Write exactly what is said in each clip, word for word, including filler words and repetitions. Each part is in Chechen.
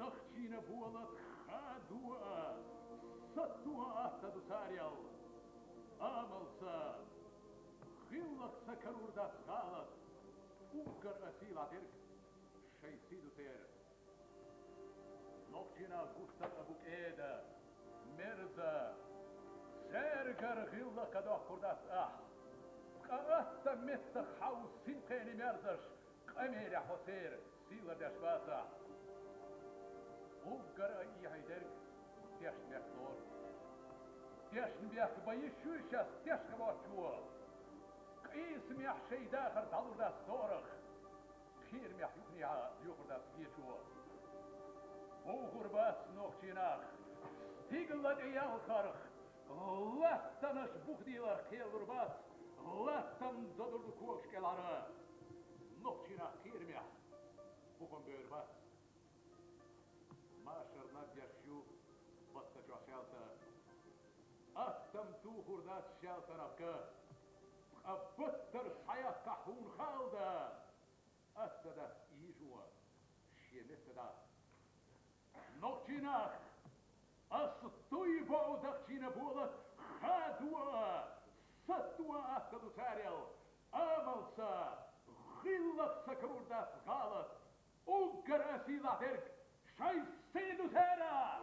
Нохчийна болат хадуа, сатуа атта ду царел. Амалца, гӀиллакхца карур дац гӀалат, уггар а сийлахь дерг шайн сий ду церан. Нохчийнах гуттар а бу кӀеда, мерза, цаьргара гӀиллакх а доккхур дац ахь. Ткъа атта меттах хьал синкхене мерзаш, къамелехь хьо церан сийлар деш бацахь. Уггар а эхье дерг тешнабехк лору. Тешнабехк бан йиш ю шаьш тешнабоцучо. Къийсамехь шайн дахар дӀалур дац царах. Кхерамехь юханехьа лоьхур дац кхечо. Бохур бац нохчийнах, стигала тӀе ялхарх, латтанаш бухделарх кхералур бац, латтам додур ду когаш кӀелхьара. Нохчийнах кхерамехь бухам бер бац. Машар наб еш ю баттачохь шаьлта. Аттам тухур дац шаьлтанахка, ткъа баттар схьаяххахь хьуна халда. Атта дац ийжо шен метта дӀа. Нохчийнах, ас дуй боху дахчийна болат хадуа, сатуа атта ду царел. Амалца, гӀиллакхца карур дац гӀалат, уггар а сийлахь дерг шайн сий ду церан.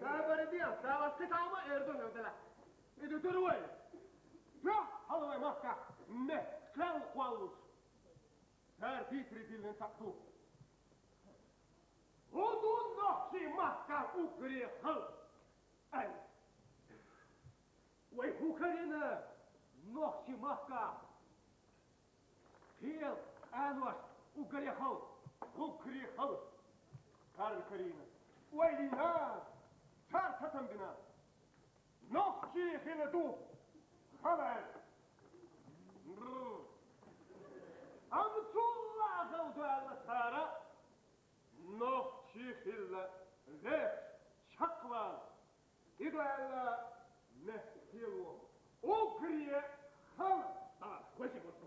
Сабар де, савас китама эрдон эвдала. Иду турвай. Жа, халвай маска, ме, шел квалус. Сар битри дилен сакту. Удун нохчи маска укри хал. Ай. Вай хукарина нохчи маска. Хил анваш угри хал. Укри хал. Кар карина. Вай лина. Шар татамбина. Нохчи хиле ду. Халай. Бррр. Амцул ахал дуалла цара нохчи хилла гӀех чакхвал. И дуалла мехтилу угри хала. Давай, хватит вот.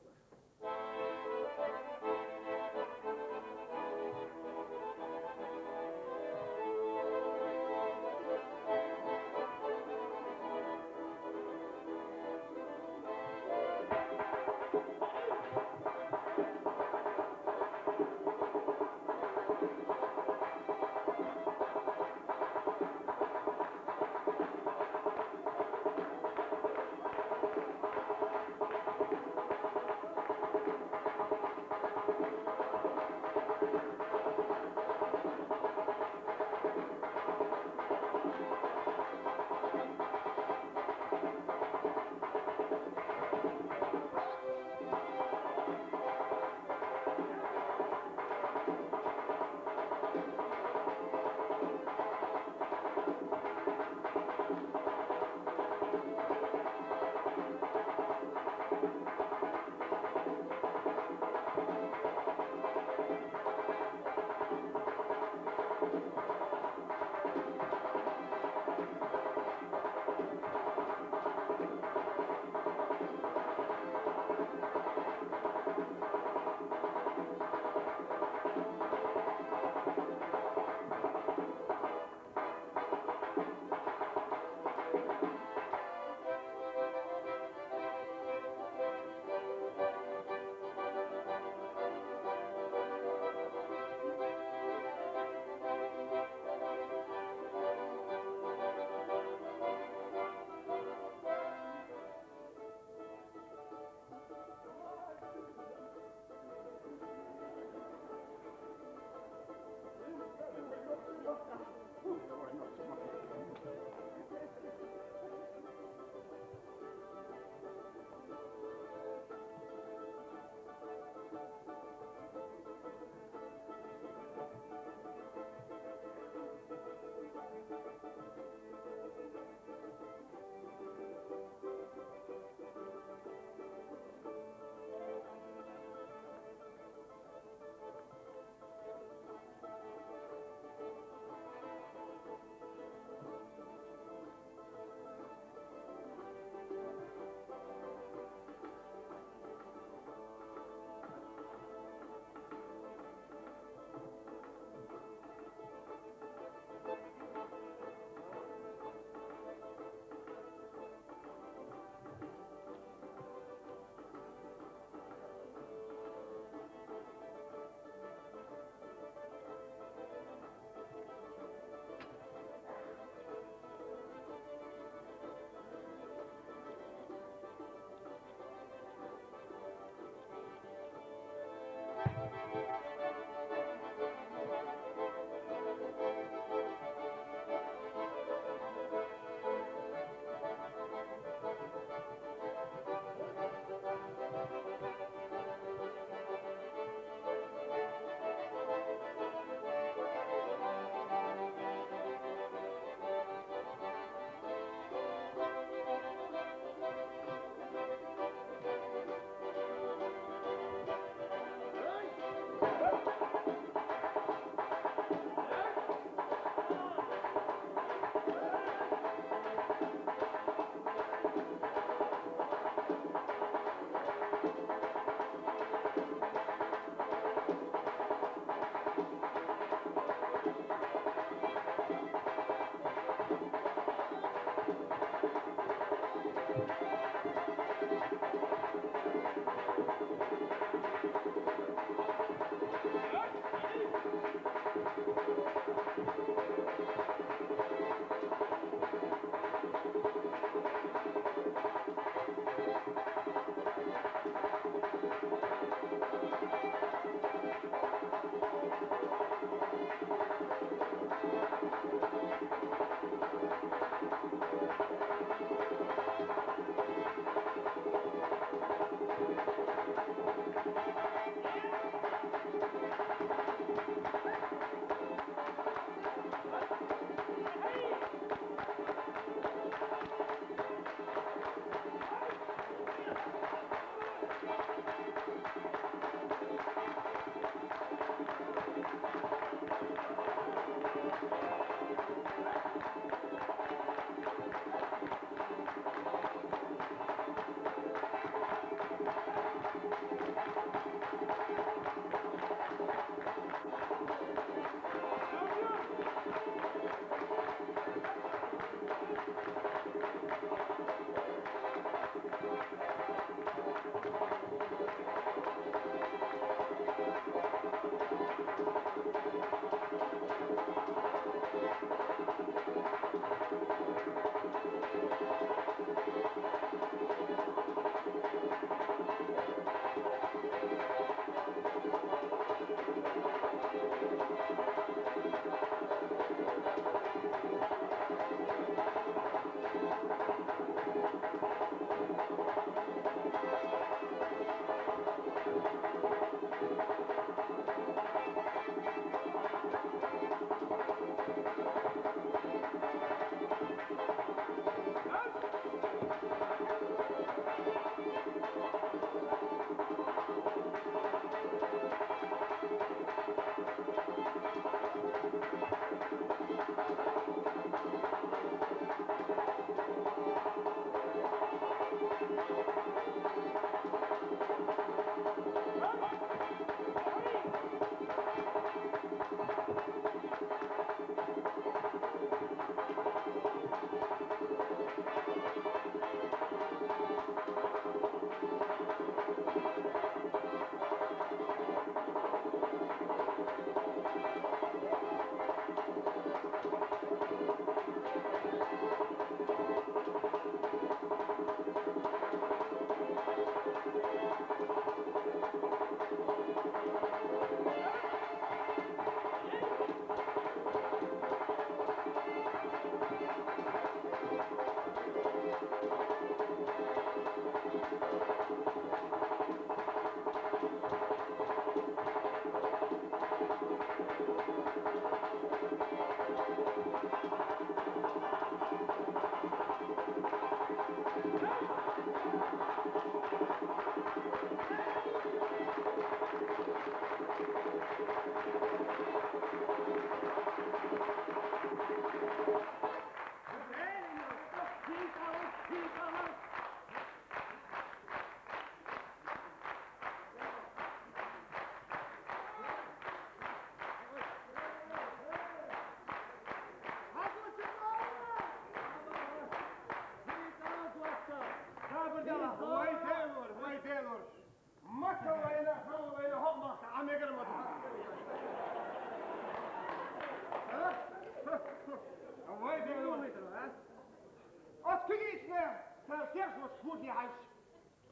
Серж вот шкурни хьайш.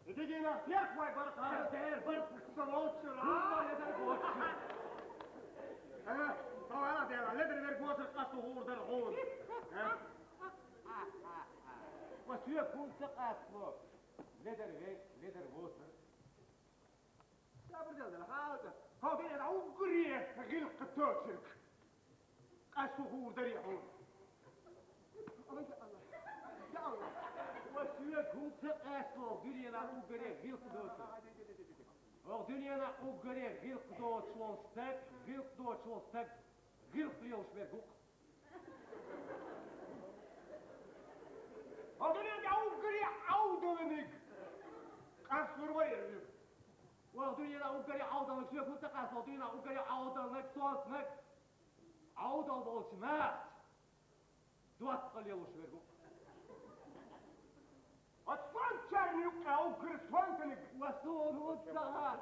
Дигина серж вай барха. Дер бар. Салочра. Ледер вочра. Э, товара дела, ледер вер госер къасу хурдар хун. Э? Ва сюе кунца къасло. Ледер ве, ледер вотр. Сабр дела, халта. Хо бе да угри гил къточик. Къасу хурдари хун. Ой, я Аллах. Я Аллах. Ва сюе кунца къасло, дунена угри гил къдочик. Ох, дунена угри гил къдочик стаг, гил къдочик стаг, гил къдочик вергух. Ох, дунена угри аудалник. Къасурва ери. Ох, дунена угри аудалник, сюе кунца къасло, дунена угри аудалник, сосник. Аудал болчу нах. Дуатта лелуш вергу. Ат фанчарни угри сонтаник. Ва сору цагъа.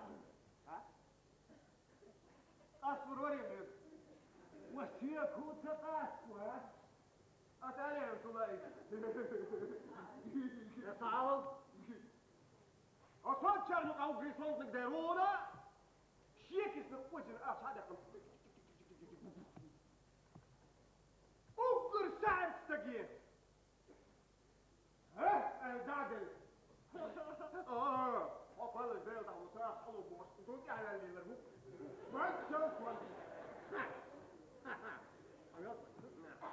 А? Къасур вари. Ва сюе кунца къасло. Атале сулай. Сал. Ат фанчарни угри сонтаник деруна. Шекисни къоджин аш хьадакъым. Угр сарцтаги. Э, э, дагыл. О, о, палас бел да уса, халу бос. Дон я ла лилер бу. Бак сен кон.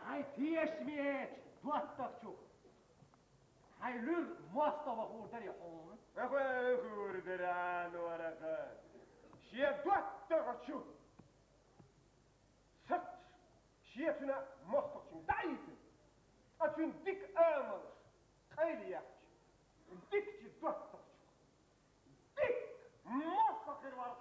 Хьай тешмеч, дуаттахчу. Хьай лур мостагӀа хурдари хьуна. Ахуй, хурдаран вараха. Ше дуаттахчу. Сакхча, шен цуьнан мостагӀчуьнга дӀаийцина, ткъа цуьнан дика амалаш къайлаяьккхича, дикачу доттагӀчух дика мостагӀа хир вара.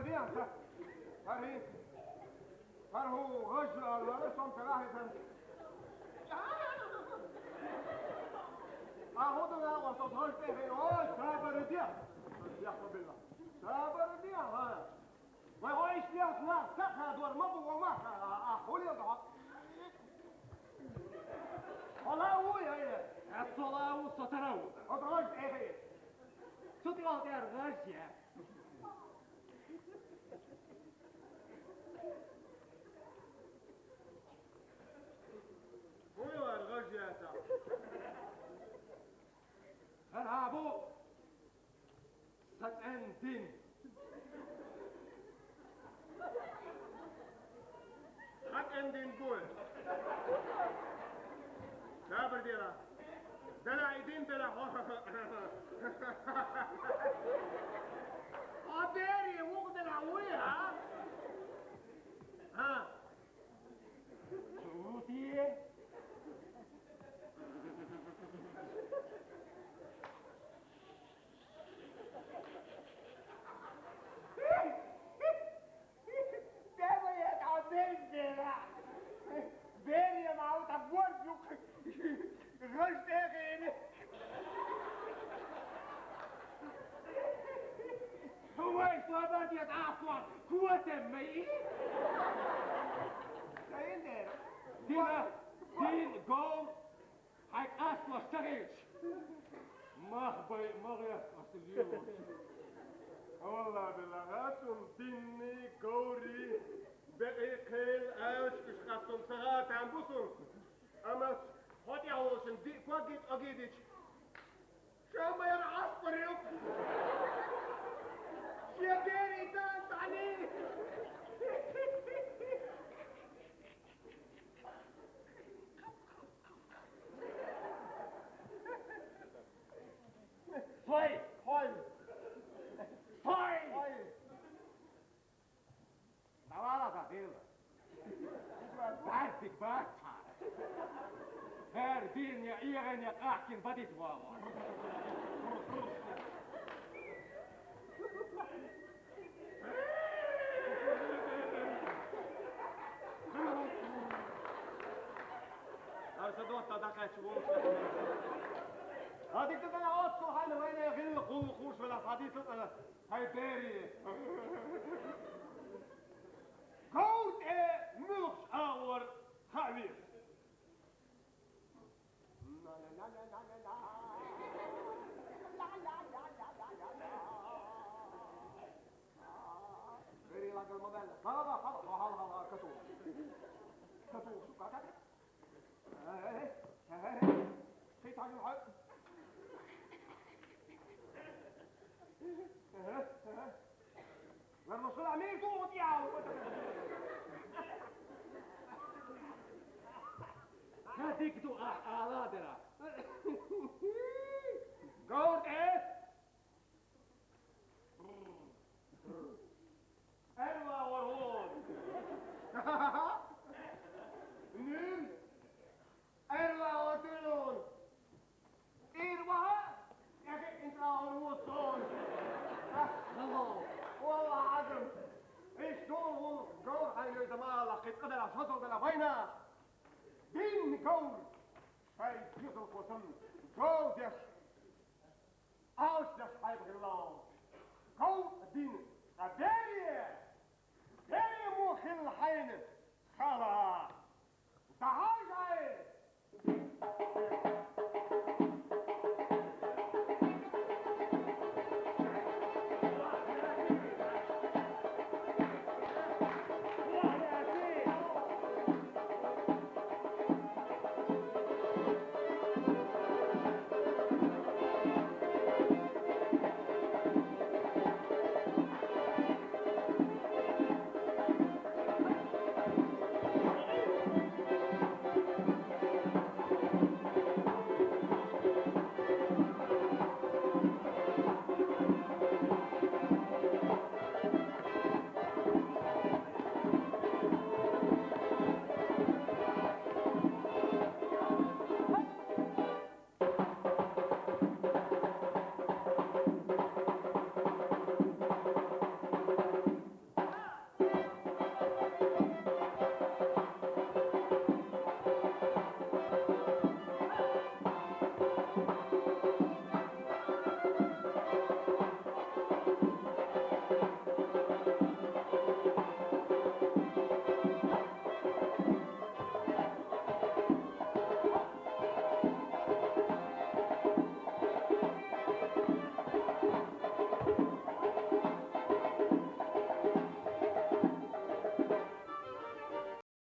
Риан, са. Сарин. Сар хӀу гӀажжа ала, сом карахисан. А хӀу да, ва со гӀаж тӀехе, о, сабар де. Я хабила. Сабар де, ха. Вай, ой, ишли ас на, саха дор, ма бу, ма, а, а, хулил да. Хола у, я, я. А сола у, сотара у. От гӀаж тӀехе. Сутига тӀер гӀаж, я. Хулар гӀаж яса. Харабу сацӀен дин. ХӀакъен дин гуй. Сабр дира. Дала идин дала. Хабери вугдала уй, а? А? Чути? Бебая, а бебера. Берия маута гордюк. Гъыж тӀехь ини. Хьувай собар я тӀаккха, квота май? Сайын дера. Дина, дин гол. Хьай къаст лаш ца хилча. Мах бай, мах яс ас лио. Валла билла, гӀацун динни, говри, бекъи, кхел, аьлчкаш къаст ца гӀатан бусун. Амма хьо тӀехьа волчун ди-, когги тӀогидич. Шамайра аспарил. Шебери дан тани. Сой! Сой! Сой! Сой! Давала да дела. Барбик баца. Хер дин я иген я къахкин бадит вала. Арса доста да качу. Адик да на отсу хана вайна гил гул хуш вала хадис. Хай бери. Говр тӀе муьлхача агӀор хаа веза. Бери лагал ма ваьлла. Хала, хала, хала, хала, хала, кату. Кату, сука, кату. Говр тӀе! Эрла орон. Нин. Эрла орон. Ир ваха. Яке интра орон. Ахо. Валла адам. Иш дол вул гор хайной замала кит кадара созол дала вайна. Дин гор. Шай гизл косун. Гол деш. Алчнаш хьайбхилла. Ков дин. А бере! Бере мо хилла хьайна? Хала.